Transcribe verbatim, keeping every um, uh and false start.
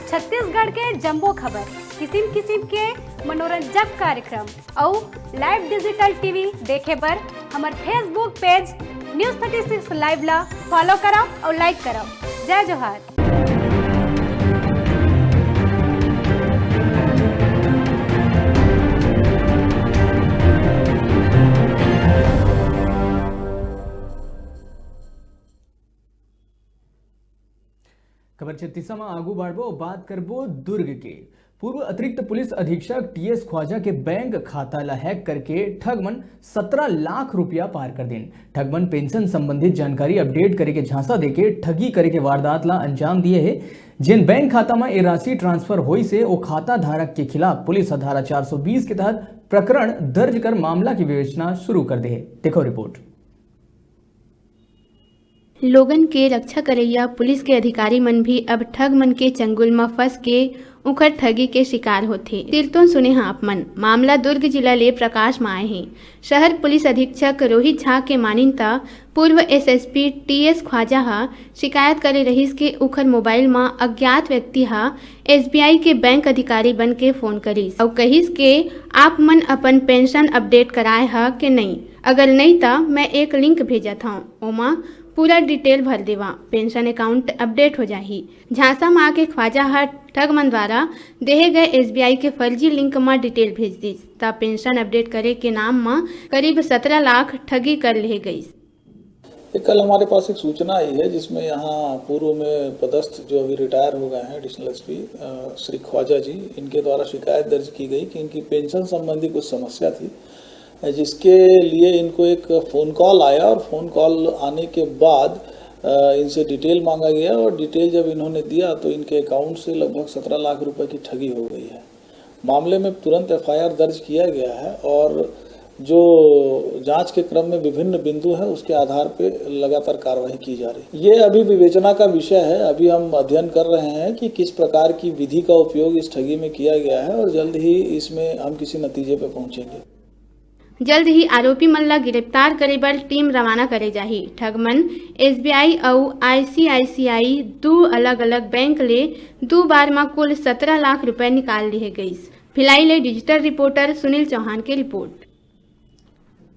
छत्तीसगढ़ के जम्मो खबर, किसिम किसिम के मनोरंजक कार्यक्रम अउ live digital T V देखे बर हमर Facebook page News thirty six live ला follow करव अउ like करव। जय जोहार। खबर छत्तीसा म आगू बढ़बो, बात करबो दुर्ग के। पूर्व अतिरिक्त पुलिस अधीक्षक T S ख्वाजा के बैंक खाता ला hack करके ठग मन सत्रह लाख रुपया पार कर दिन। ठग मन पेंशन संबंधित जानकारी update करे के झांसा देके ठगी करे के वारदात ला अंजाम दिए हे। जेन बैंक खाता म ए राशि transfer होइस हे, ओ खाता धारक के खिलाफ पुलिस ह धारा चार सौ बीस के तहत प्रकरण दर्ज कर मामला की विवेचना शुरू कर दे हे। देखो रिपोर्ट। लोगन के रक्षा करइया पुलिस के अधिकारी मन भी अब ठग मन के चंगुल म फंस के उंखर ठगी के शिकार होथे। सिरतोन सुने ह आप मन, मामला दुर्ग जिला ले प्रकाश म आए हे। शहर पुलिस अधीक्षक रोहित झा के मानिन त पूर्व S S P T S Khwaja ह शिकायत करे रहिस के उखर मोबाइल म अज्ञात व्यक्ति ह S B I के बैंक अधिकारी बन के फोन करिस अउ कहिस के आप मन अपन पेंशन update कराए ह के नइ, अगर नइ त मैं एक link भेजत हंव, ओमा पूरा detail भर देवा, पेंशन account update हो जाही। झांसा म आके ख्वाजा ह ठग मन द्वारा देहे गए S B I के फर्जी link म detail भेज दिस, त पेंशन update करे के नाम म करीब सत्रह लाख ठगी कर लेहे गइस। ये कल हमारे पास एक सूचना आई है, जिसमें यहाँ पूर्व में पदस्थ जो अभी रिटायर हो गए हैं एडिशनल एसपी, अ, श्री ख्वाजा जी, इनके द्वारा शिकायत दर्ज की गई कि इनकी पेंशन संबंधी कुछ समस्या थी, जिसके लिए इनको एक फ़ोन कॉल आया और फ़ोन कॉल आने के बाद, अ, इनसे डिटेल मांगा गया और डिटेल जब इन्होंने दिया तो इनके अकाउंट से लगभग सत्रह लाख रुपए की ठगी हो गई है। मामले में तुरंत एफआईआर दर्ज किया गया है और जो जांच के क्रम में विभिन्न बिंदु हैं, उसके आधार पे लगातार कार्रवाई की जा रही है। ये अभी विवेचना का विषय है, अभी हम अध्ययन कर रहे हैं कि किस प्रकार की विधि का उपयोग इस ठगी में किया गया है और जल्द ही इसमें हम किसी नतीजे पे पहुंचेंगे। जल्द ही आरोपी मन ला गिरफ्तार करे बर टीम रवाना करे जाही। ठग मन S B I अउ I C I C I दू अलग-अलग बैंक ले दू बार म कुल सत्रह लाख रुपए निकाल लिए गइस। भिलाई ले डिजिटल रिपोर्टर सुनील चौहान के रिपोर्ट।